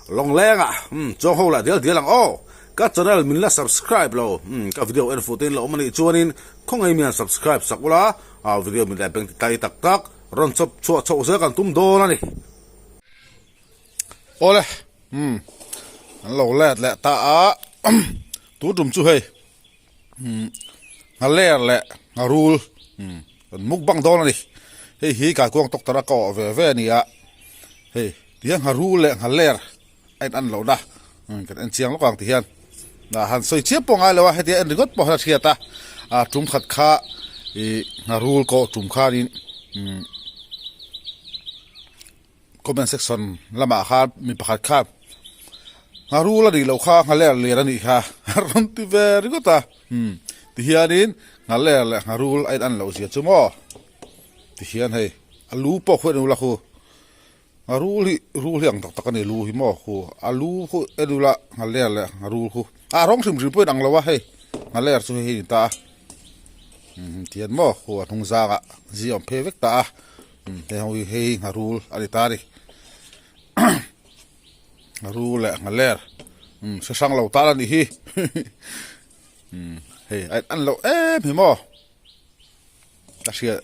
Lawngleng ah umm chuang ho lah dial dial ang aw. Ka channel min la subscribe lo umm ka video en fuh te in la awm a nih chuanin khawngaih mian subscribe sak ula ah video min la beng ti tai tak tak rawn chawp chhuah chhoh zel kan tum dawn a ni. Awle umm an lo let leh ta a tu tum chu hei umm nghaler leh ngharul umm kan mukbang dawn a ni hei hi kaikuang tawk tara ka awh ve ve a ni a hei tihian ngharul leh nghaler a in an lohna kan en chiang lawk ang ti hian ah han sawi chiam pawh ngai lo a hetia en ringawt pawh hian a hriat a ah tum khat kha ih ngharul kawh tum khanin umm comment section lamah khan mi pakhat khan ngharul a nih loh kha nghaler lian a nih kha a rawn ti ve ringawt a umm tihianin nghaler leh ngharul a in an loh zia chu maw tihian hei a lu pawh khu en ula khu. A rul hi rul hi ang tak tak a ni lu hi maw khu a lu khu en ula nghaler leh a rul khu ah rawng hrim hrim pawh a inang lo a hei nghaler chu hei hi a ni ta a umm tihian maw khu a hnung zangah zi a awm phei vek ta a umm hei ho hi hei hi ngharul a ni ta a ni ngharul leh nghaler umm hre hrang lo tan a nih hi umm hei a in an loh em hi maw. A hriat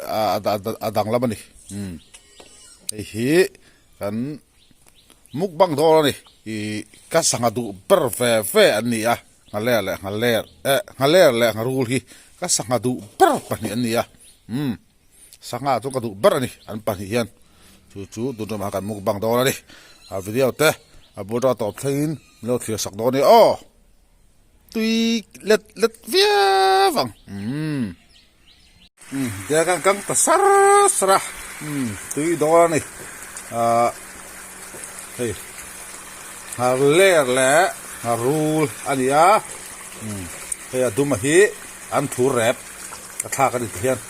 a danglam a ni umm hei hi kan mukbang dawn a ni ih ka sangha duh ber ve ve an ni a nghaler leh nghaler eh nghaler leh ngharul hi ka sangha duh ber pahnih an ni a umm sangha chu ka duh ber a ni an pahnih hian chu chu tun ṭumah kan mukbang dawn a ni a video te a bul ṭawk tawp thlengin min lo thlir sak dawn a ni aw. Tui let let viau ang umm umm tiang khan kan ta sar sar a umm tui dawn a ni ahh hei nghar ler leh nghar rul a ni a umm hei a duma hi an thur rep a thlak a ni ti hian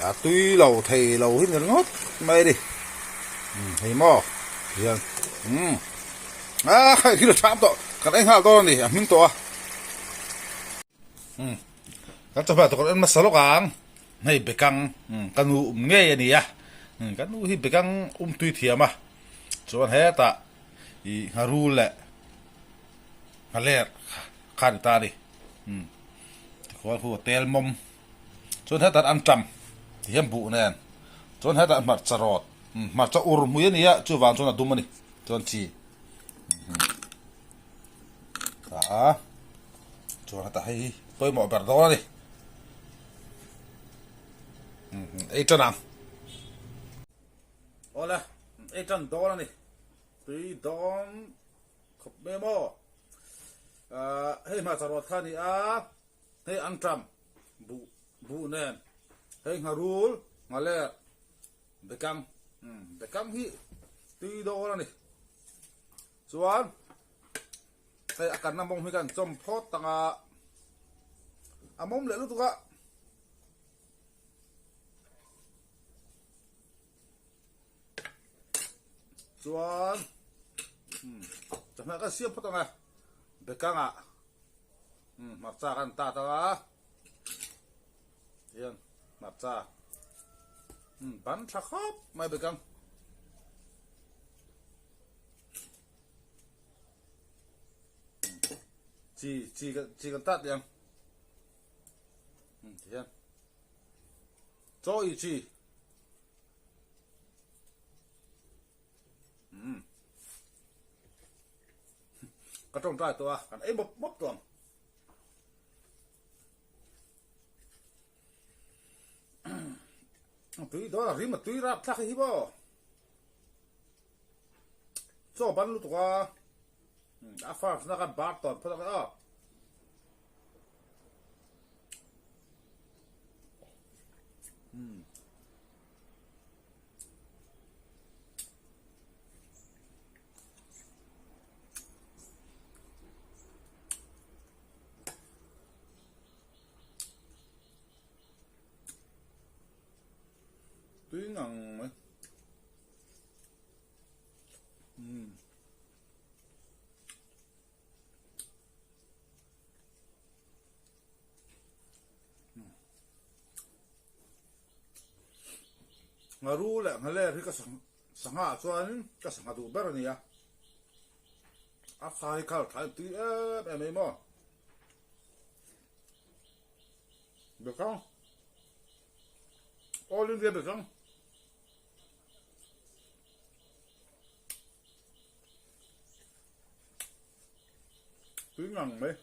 a tui lo thei lo hi ni ringawt mai a ni umm hei maw ti hian umm. Ah hei thil a chham tawh kan ei nghal dawn a ni a hming tawh a umm kan chawhmeh tur kan en hmasa lawk ang hei bekang umm ka nu um ngei a ni a umm ka nu hi bekang um tui thiam a chuan hetah ih ngharul leh nghaler kha a ni ta a ni umm tikhuan khu a tel mawm chuan hetah an tam ti hian buh nen chuan hetah hmarcha rawt umm hmarcha ur hmui a ni a chuvang chuan a dum a ni. Chuan chi a chuan heta hei hi pawimawh ber dawn a ni ei tan ang awle ei tan dawn a ni tui dawn khawp mai maw hei hmarcha rawt kha a ni a hei an tam buh buh nen hei ngharul nghaler Bekang bekang hi tui dawn a ni chuan hei a kanna mawng hi kan chawm phawt tang a a mawm leh lutuk a chuan chawhmeh kan siam phawt ang e bekang ah hmarcha kan tat ang a. Hian hmarcha ban tha khawp mai bawk ang. Chi chi chi kan tat leh ang. Tihian chaw i chi. Ka tawngtai tawh a kan ei mawp mawp tawh ang. Tui dawn a rim a tui rap thlak hi maw chaw ban lutuk a a first na khan bar tawn phawt a Tui ngang mai. Umm. Ngaru leh nghaler hi ka sangha chuan ka sangha duh ber a ni a. A sa hi khal tha tui em em mai maw. Bekang. All India bekang. Tui ngang mai.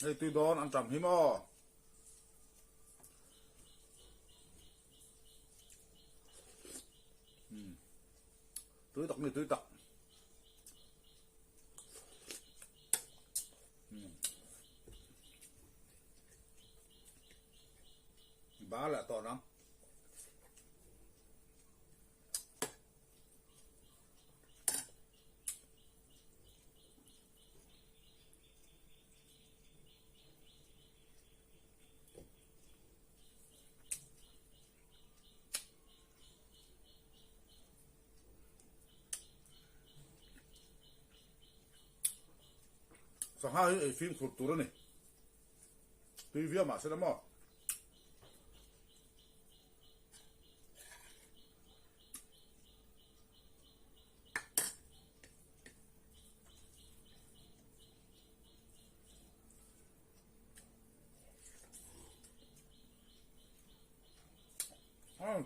Hei tui dawn an tam hi maw. Tui tak ni tui tak. Ba leh tawh nang. Sangha hi ei fimkhur tur a ni. Tui viau mah se la maw.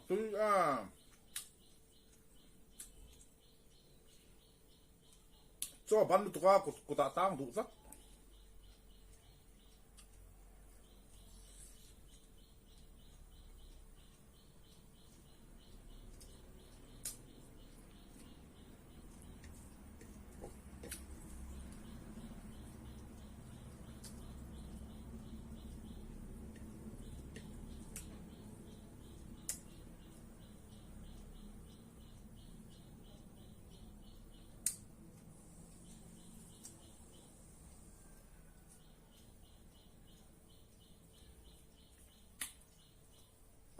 Tui a. Chaw ban lutuk a kut kutah tang duh tlat.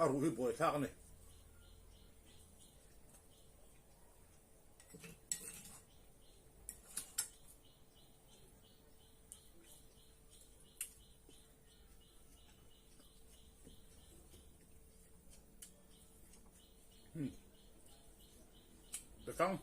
A ruh hi buai thlak a ni. Bekang.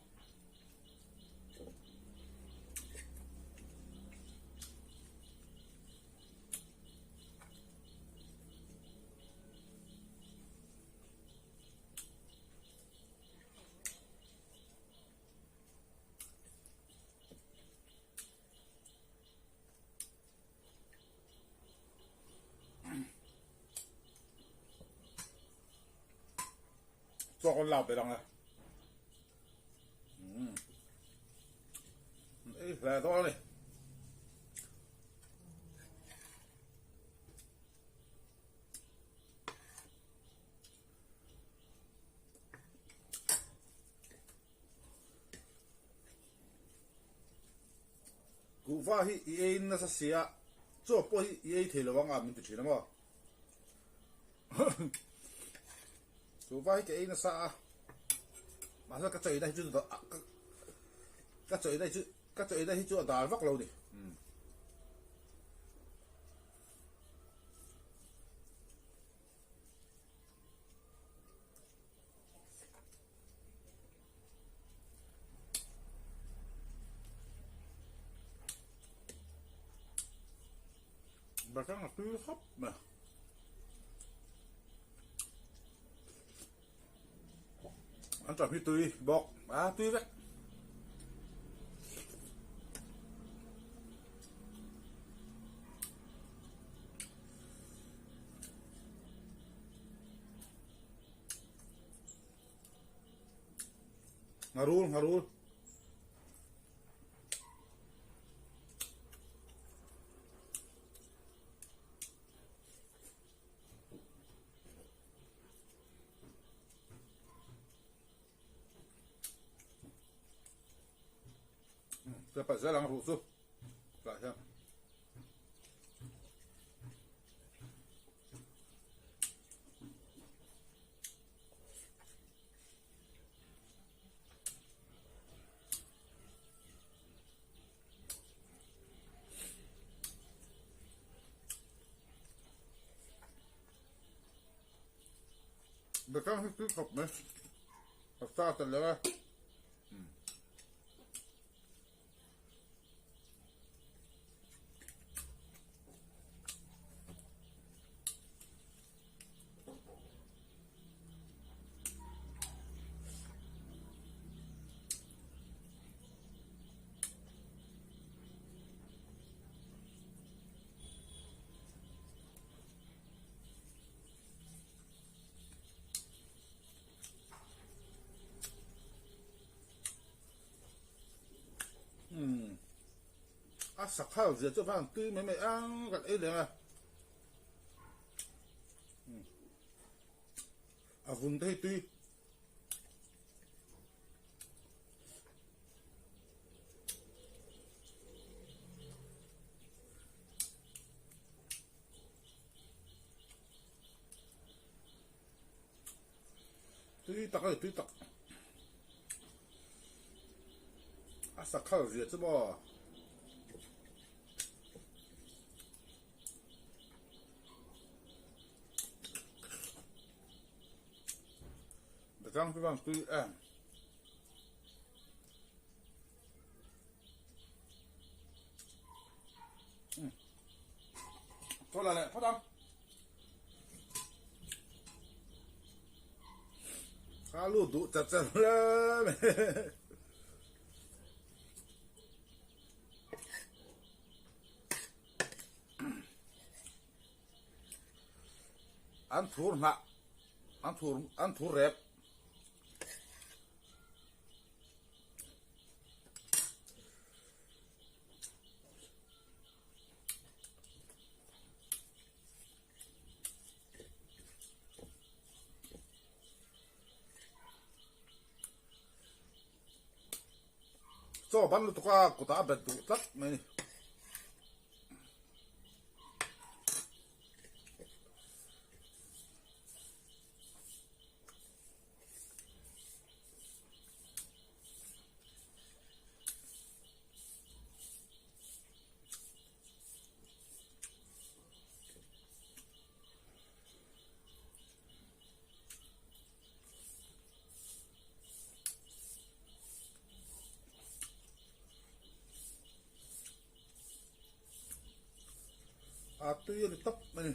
Chaw kan lak belh ang e. Umm. Ei hle dawn a ni. Kuhva hi i ei nasa sia chaw pawh hi i ei thei lo ang a min ti thin a maw. Kuhva hi ka ei nasa a mahse ka chawi na hi chu ka chawi na hi chu ka chawi na hi chu a dal vak lo ni. Bakang a tui khawp mai. An chawp hi tui bawk a tui vek. Ngharul ngharul. Ka pah zel ang ruh chu tah hian. Bekang hi tui khawp mai. A sa ta leh a. Umm a sakhal zia chu vang tui mai mai ang kan ei leng a umm a vun te hi tui. Tui tak a ni tui tak a sakhal zia chu maw Bekang chu vang tui em. Thôi là lại phát âm. Kha lu duh chat chat hle mai. An thur hnah an thur an thur rep. Chaw ban lutuk a kutah a bet duh tlat mai a ni. A tui a ni tawp mai a ni.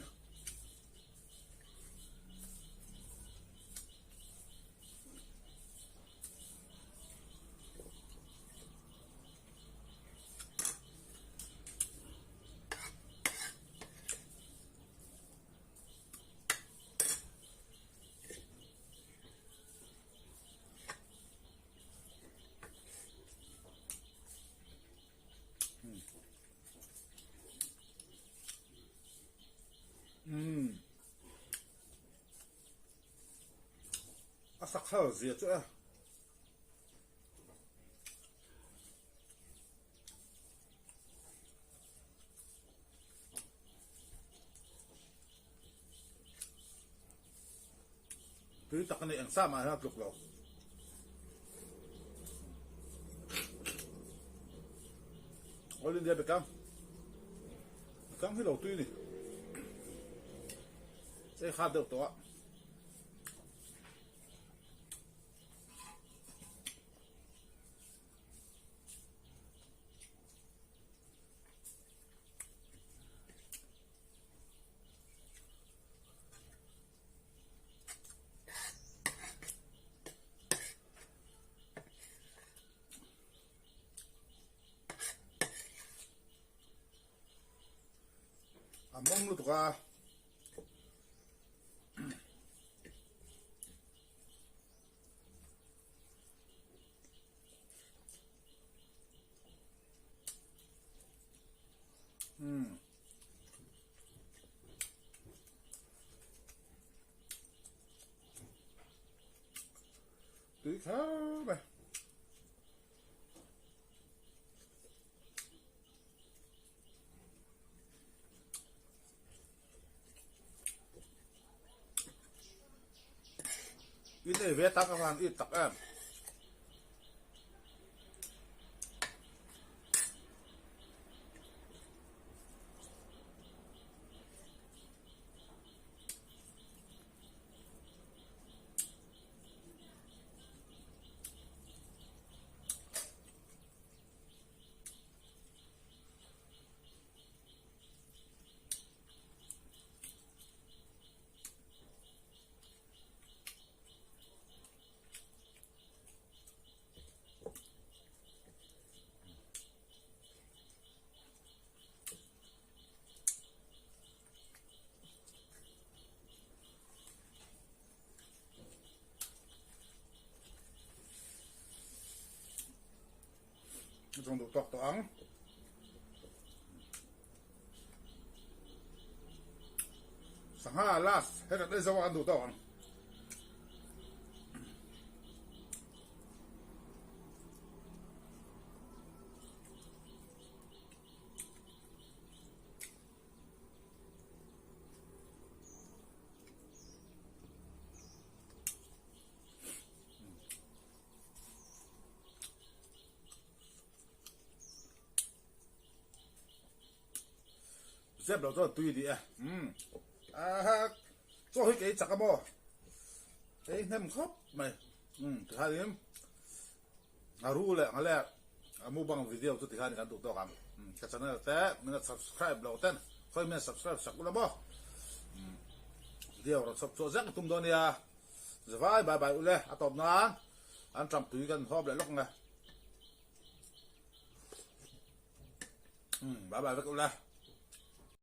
Umm a sakhal zia chu e. Tui tak a ni eng sa mah hian a tluk lo. All India Bekang Bekang hi lo tui ni. Ei khat deuh tawh a. A mawm lutuk a. Umm. Tui kher mai. In ei ve tak avang i tak em. Chuan duh tawk tawh ang. Sangha last heta daih zawk a kan duh tawk ang. Zep lo chuan tui ni e. Umm. Aha. Chaw hi kei chak a maw? Ei hnem khawp mai. Umm tikhanin a ru leh ang leh a mukbang video chu tikhanin kan duh tawk ang. Umm ka channel te min la subscribe lo ten khawi min subscribe sak ula maw? Umm video rawn chhawp chhuah zek tum dawn nia. Zavai bye bye ule a tawp nan an tang tui kan hawp leh lawk nge. Umm bye bye vek ule.